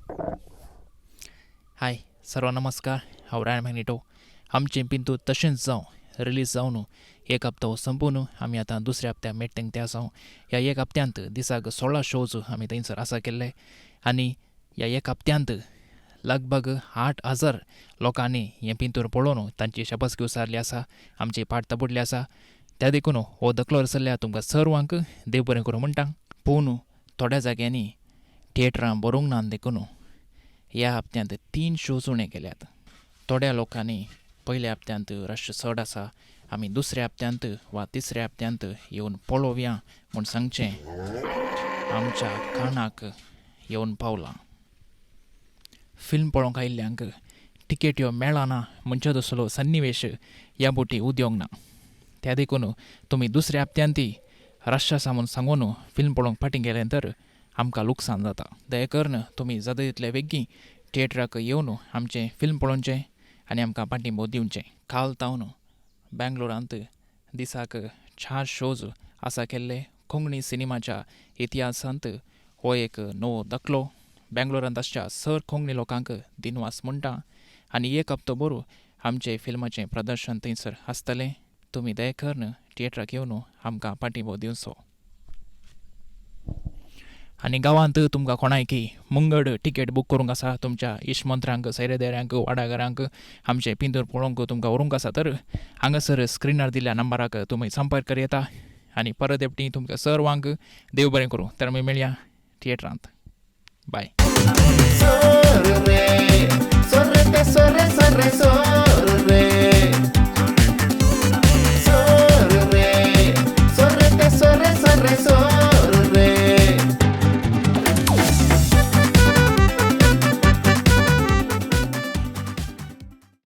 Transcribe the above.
हाय सर्व नमस्कार, हांव रायन मॅग्नेटो. आमचें पिंतू तशेंच जावं रिलीज जावन एक हप्तो संपून आमी आतां दुसऱ्या हप्त्या मेटतेंग ते आसा. ह्या एक हप्त्यांत दिसाक 16 शोज आमी थंयसर आसा केल्ले आनी ह्या एक हप्त्यांत लगभग 8000 लोकांनी हें पिंतूर पळोवन तांची शाबासकी उसारली आसा, आमची पाट तबुडली आसा. त्या देखून हो दखलो आसल्या तुमकां सर्वांक देव बरें करूं म्हणटा. पूण थोड्या जाग्यांनी थिएटरां भरूंक ना देखून ह्या हप्त्यांत 3 शोज उणें केल्यात. थोड्या लोकांनी पयल्या हप्त्यांत रश चड आसा, आमी दुसऱ्या हप्त्यांत वा तिसऱ्या हप्त्यांत येवन पळोवया म्हूण सांगचें आमच्या कानाक येवन पावलां. फिल्म पळोवंक आयिल्ल्यांक तिकेट्यो मेळना म्हणचे तसलो सन्निवेश ह्या बोटी उद्योग ना. त्या देखून तुमी दुसऱ्या हप्त्यांत रश आसा म्हूण सांगून फिल्म पळोवंक फाटीं गेलें तर आमकां लुकसाण जाता. दया करून तुमी जाता तितले बेगीन थिएटराक येवन आमचें फिल्म पळोवचें आनी आमकां पाठिंबो दिवचें. काल तावन बेंगलोरांत दिसाक 4 शोज आसा केल्ले. कोंकणी सिनेमाच्या इतिहासांत हो एक नवो दाखलो. बेंगलोरांत आसच्या सर कोंकणी लोकांक दिनवास म्हणटा आनी एक हप्तो बरो आमचें फिल्माचें प्रदर्शन थंयसर आसतलें. तुमी दया करून थिएटराक येवन आमकां पाठिंबो दिवचो. आनी गांवांत तुमकां कोणायकी मुंगड तिकेट बूक करूंक आसा, तुमच्या इश्मंत्रांक, सैरेदेऱ्यांक, वाडाघरांक आमचें पिंतूर पळोवंक तुमकां व्हरूंक आसा तर हांगासर स्क्रिनार दिल्ल्या नंबराक तुमी संपर्क करयता. आनी परत एकटी तुमकां सर्वांक देव बरें करूं. तर आमी मेळया थिएटरांत. बाय. Sorre, sorre, sorre, sorre, sorre.